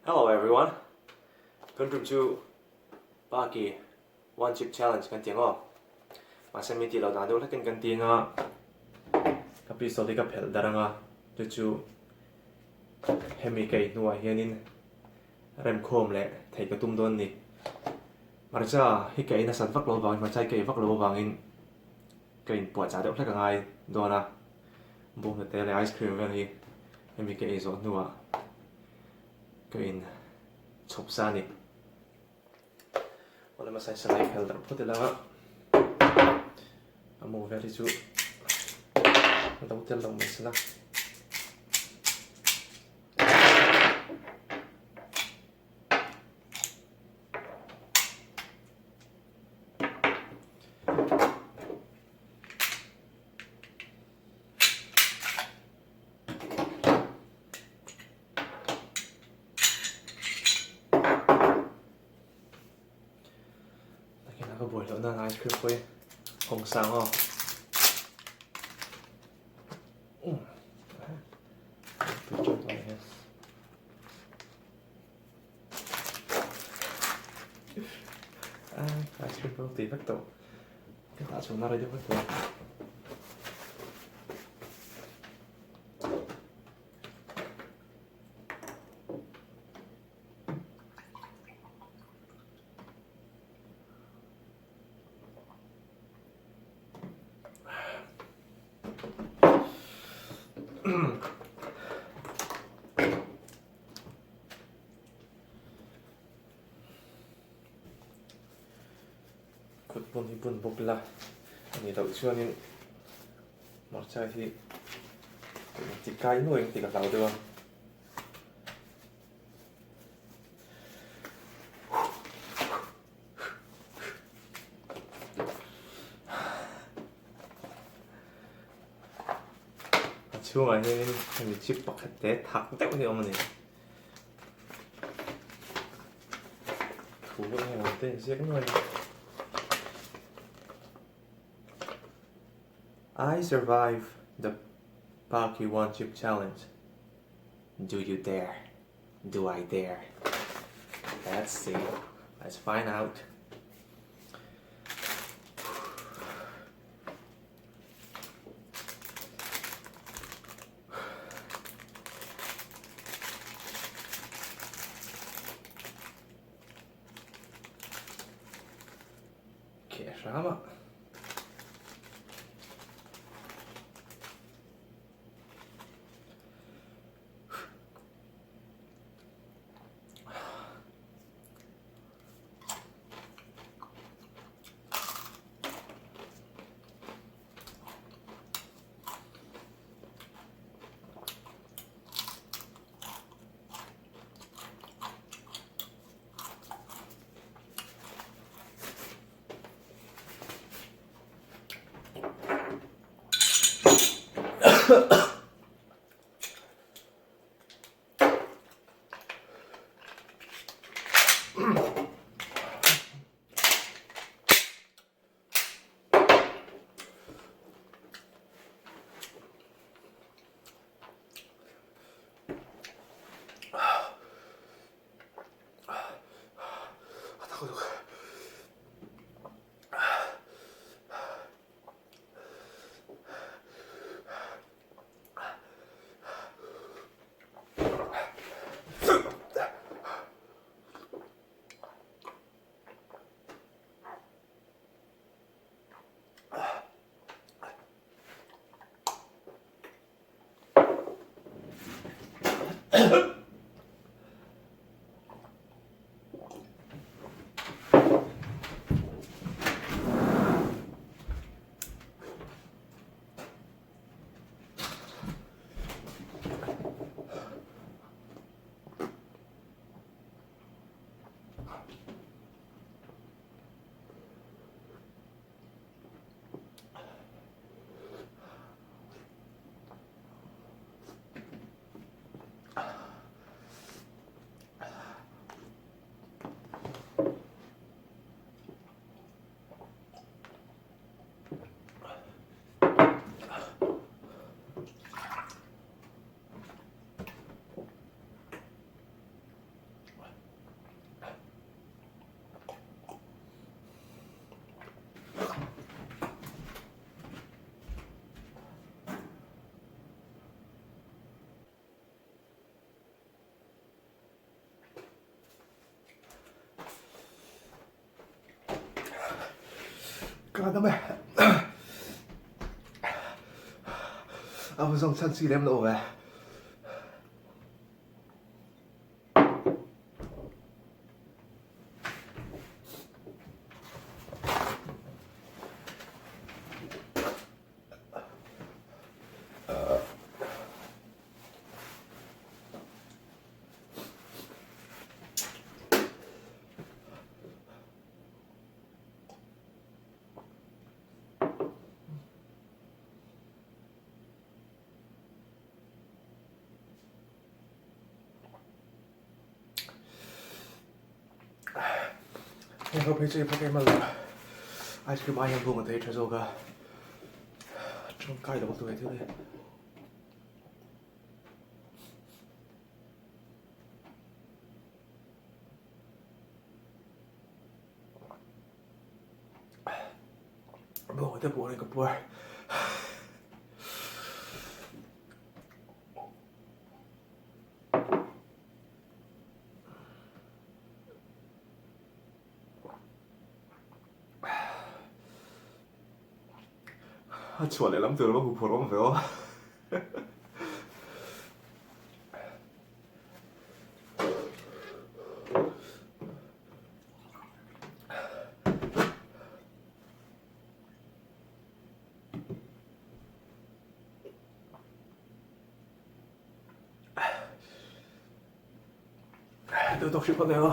Hello everyone! Tun tum chu Baki One Chip Challenge kan ti ang aw. Mahse mi tih loh dan deuh hlekin kan ti ang a, ka pistol hi ka phelh darh ang a, chu chu hemi ka ei hnuah hianin remkhawm leh theih ka tum dawn a ni. Hmarcha hi ka ei nasat vak loh avangin, hmarcha hi ka ei vak loh avangin ka inpuahchah deuh hlek a ngai dawn a, bawnghnute te leh ice cream vel hi hemi ka ei zawh hnuah ka in chhawp sa a ni. Awle hmasa hi salai phel darh phawt ila a mu vel hi chu a lo tel lo mai sela. Nakinah ka buai loh nan ice cream pawh hi hawng sang aw. Ice cream pawh tui vek tawh. Ka tah chhuahna rei deuh vek tawh. Kut bun hi bun bawk ila a nih loh chuanin hmarcha hi ti kai nuai ang tih ka hlau deuh a. A chhungah hianin hemi chip pakhat te thak deuh hi a awm a ni. Thu eng emaw te inziak nuai a. I survive the Parky One Chip Challenge. Do you dare? Do I dare? Let's see. Let's find out. Keh hram a. Dam e. A va zawng chhan chi lem lo ve. Hei ho phei chu i phawk em alawm. Ice cream ai hian bawng a thei tha zawk a. Tangkai lo lutuk he thil hi. Bawng te puar in ka puar. A chhuah leh lam tur a va huphurh awm ve aw. Duh tawk hrih phawt mai aw.